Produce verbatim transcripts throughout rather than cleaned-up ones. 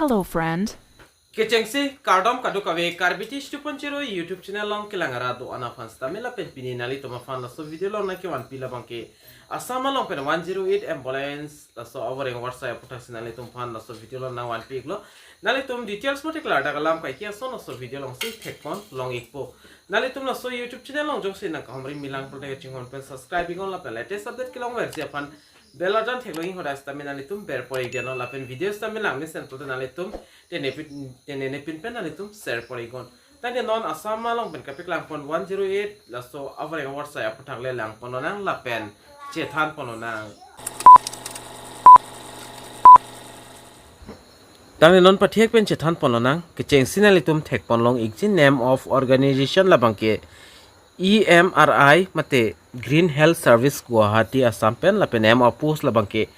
Hello, friend. Kechengsi kardom kadokave Karbi Teach two point zero YouTube channel along kelang ra do-an aphan sitame lapen pini nanglitum aphan laso video along nangkevanpi labangke Assam along pen one zero eight ambulance laso avoreng avarsai aphuthak si nanglitum aphan laso video along nangvanpi iklo. Nanglitum details mate klardak alam kaike ason laso video alongsi thekpon long ikpo. Nanglitum laso YouTube channel along jongsi nangkahumri milang pulote kachinghon pen subscribe iknon lapen latest update kelongverji aphan bell button theklong ik, hadak sitame nanglitum berpon iknon lapen video sitame langmesen pulote nanglitum tenepin tenepin pen nanglitum share pon iknon. Tangte non Assam along pen kapeklangpon one zero eight laso avoreng avarsai aphuthak le langpon lonang lapen chethanpon lonang. Tangte non pathek pen chethanpon lonang, kechengsi nanglitum thekpon long ikji name of organization labangke E M R I mate Green Health Service Guwahati Assam pen lapen name of post labangke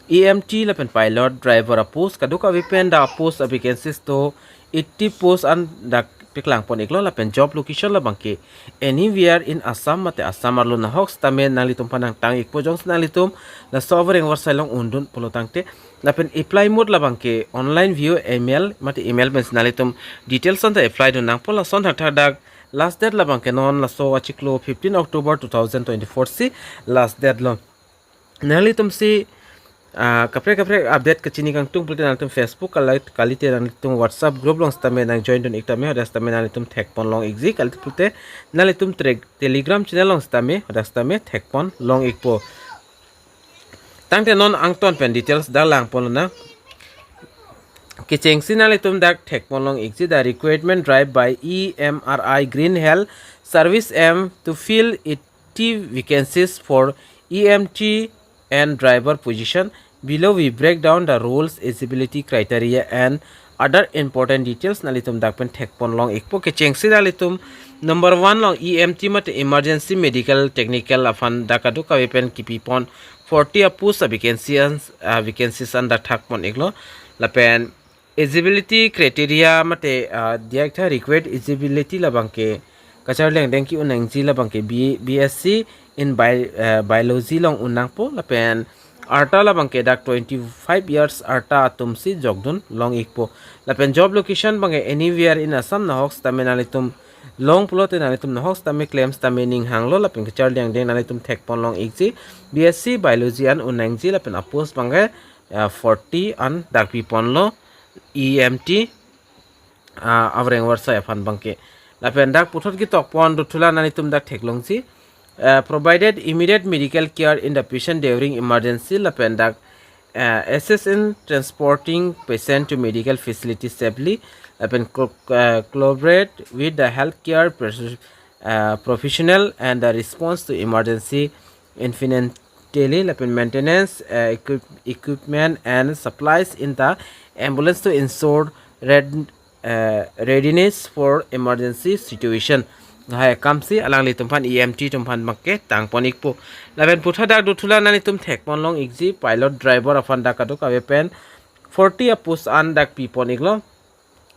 E M T lapen pilot driver apost kadokave pen dak post avacancies do eighty post an dak peklangpon iklo lapen job location labangke anywhere in Assam mate Assam arlo nahok sitame nanglitum aphan nangtang ikpo jongsi nanglitum laso avoreng avarsai along undun pulo tangte lapen apply mode labangke online via email mate email pensi nanglitum details anta apply dun nangpo. Lason thakthak dak last date labangke non laso achiklo fifteen October two thousand twenty-four si last date lo. Nanglitumsi ah, kaprek kaprek update kachini kangtung pulote nanglitum Facebook kali, kalite nanglitum WhatsApp group along sitame nangjoin dun ik tame, hadak sitame nanglitum thekpon long ikji, kalite pulote nanglitum tre- Telegram channel along sitame hadak sitame thekpon long ikpo. Tangte non angton pen details dak langpon lonang. Kechengsi nanglitum dak thekpon long ikji, the recruitment drive by E M R I Green Health Service aim to fill eighty vacancies for E M T and driver position. Below we break down the roles, eligibility criteria and other important details. Nanglitum dak pen thekpon long ikpo. Kechengsi nanglitum number one along E M T mate emergency medical technical aphan dak kadokave pen kipipon forty apost avacancy an, ah, vacancies an dak thakpon iklo. Lapen eligibility criteria mate ah, diak tha required eligibility labangke kacharli angdeng ke-un nangji labangke B- B S C in bi- ah, biology along un nangpo lapen arta labangke dak twenty-five years arta atumsi jokdun long ikpo. Lapen job location abangke anywhere in Assam, nahok sitame nanglitum long pulote nanglitum nahok sitame klem sitame ning hanglo lapen kacharli angdeng nanglitum thekpon long ikji. B S C biology an un nangji lapen apost abangke ah, forty an dak piponlo E M T ah, avoreng avarsai aphan abangke. Lapen dak puthot ketokpon dothulang, nanglitum dak theklongji. Ah, provided immediate medical care in the patient during emergency lapen dak ah, assist in transporting patient to medical facility safely lapen co- ah, collaborate with the healthcare pers- ah, professional and the response to emergency infinitely lapen maintenance ah, equip- equipment and supplies in the ambulance to ensure red- ah, readiness for emergency situation. Lahai akamsi alanglitum aphan E M T atum aphan abangke tangpon ikpo. Lapen puthot dak dothulang, nanglitum thekpon long ikji, pilot driver aphan dak kadokave pen forty apost an dak pipon iklo.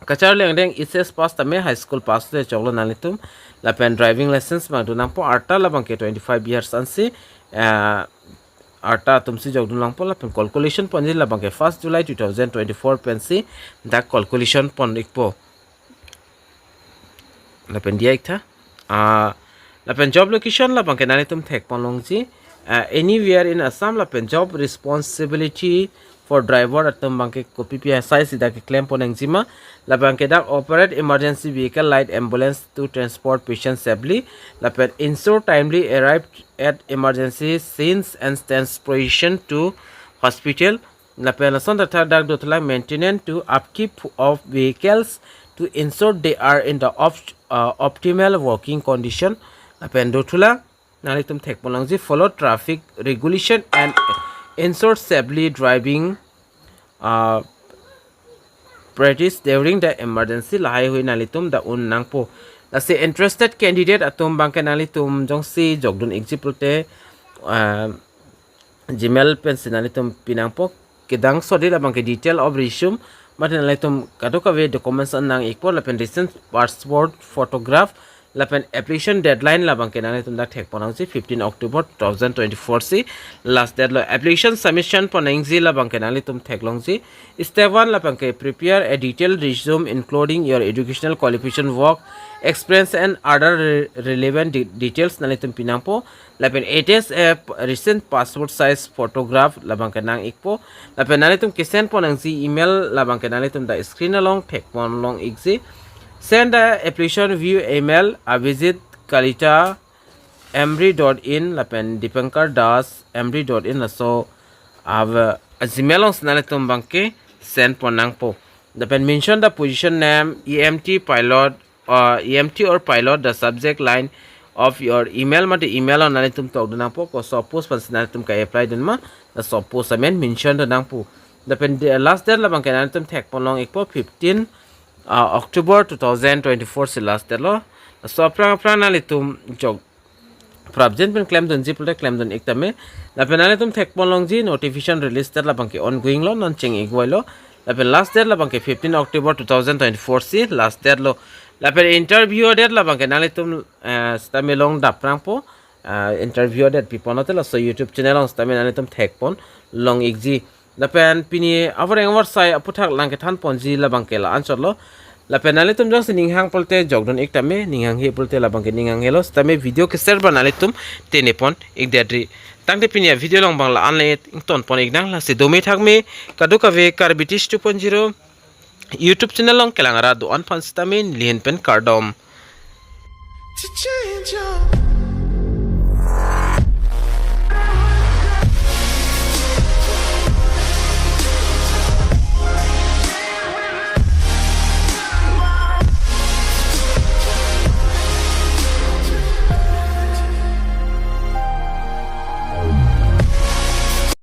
Kacharli angdeng H S pass tame high school pass le choklo nanglitum. Lapen driving license abang dun nangpo, arta labangke twenty-five years ansi ah, arta atumsi jokdun nangpo lapen calculation ponji labangke first July two thousand twenty-four pensi dak calculation pon ikpo. Lapen diak tha. Ah, lapen job location labangke nanglitum thekpon longji. Ah, anywhere in Assam lapen job responsibility for driver atum abangke kopi pi asai si dak keklempon nangjima. Labangke dak operate emergency vehicle like ambulance to transport patients safely. Lapen ensure timely arrive at emergency scenes and transportation to hospital. Lapen lason thakthak dak dothulang, maintenance to upkeep of vehicles to ensure they are in the opt- uh, optimal working condition. Lapen dothulang, nanglitum thekpon longji, follow traffic regulation and ensure safely driving ah, practice during the emergency, lahai hui nanglitum dak un nangpo. Lasi interested candidate atum abangke nanglitum jongsi jokdun ikji pulote ah, Gmail pensi nanglitum pi nangpo. Kedamsot abangke detail of resume mate nanglitum kadokave documents an nang ikpo lapen recent passport photograph Lapen application deadline labangke nanglitum dak thekpon nangji, fifteen October two thousand twenty-four si last date lo. Application submission pon nangji labangke nanglitum theklongji. Step one labangke prepare a detailed resume including your educational qualification, work experience and other re- relevant de- details nanglitum pinangpo. Lapen attach a p- recent passport size photograph labangke nang-ikpo. Lapen nanglitum kesend pon nangji email labangke nanglitum dak screen along thekpon long-ikji. Send the application via email Abhijit Kalita Amri dot in lapen Dipankar Das Amri dot in laso av- Gmail along si nanglitum abangke send pon nangpo. Lapen mention the position name, E M T pilot, uh, E M T or pilot, the subject line of your email, mate email along nanglitum tokdun nangpo, koso post aphansi nanglitum ka-apply dun ma, laso post amen mention dun nangpo. Lapen the last date labangke nanglitum thekpon long-ikpo, fifteen uh, October two thousand twenty-four si last date lo. Laso aphrang aphrang nanglitum jok prapjin pen klemdunji pulote klemdun-ik tame. Lapen nanglitum thekpon longji notification release date labangke ongoing lo, non cheng-ik voi lo. Lapen last date labangke fifteen October two thousand twenty-four si last date lo. Lapen interview date labangke nanglitum uh, sitame long daprangpo. Uh, interview date pipon lote laso YouTube channel along sitame nanglitum thekpon long-ikji. Lapen pini avoreng avarsai aputhak lang kethan ponji labangke la-anchot lo. Lapen nanglitum jongsi ning hang pulote jokdun-ik tame, ning hanghe pulote labangke ning hanghe lo. Sitame video ke-share ba nanglitum tengnepon-ik detri. Tangte pini a-video along abang la-an le ingtonpon-ik nang, lasi dome thakme, kadokave Karbi Tish two point zero YouTube channel along kelang arat do-an aphan sitame neli ahin pen kardom.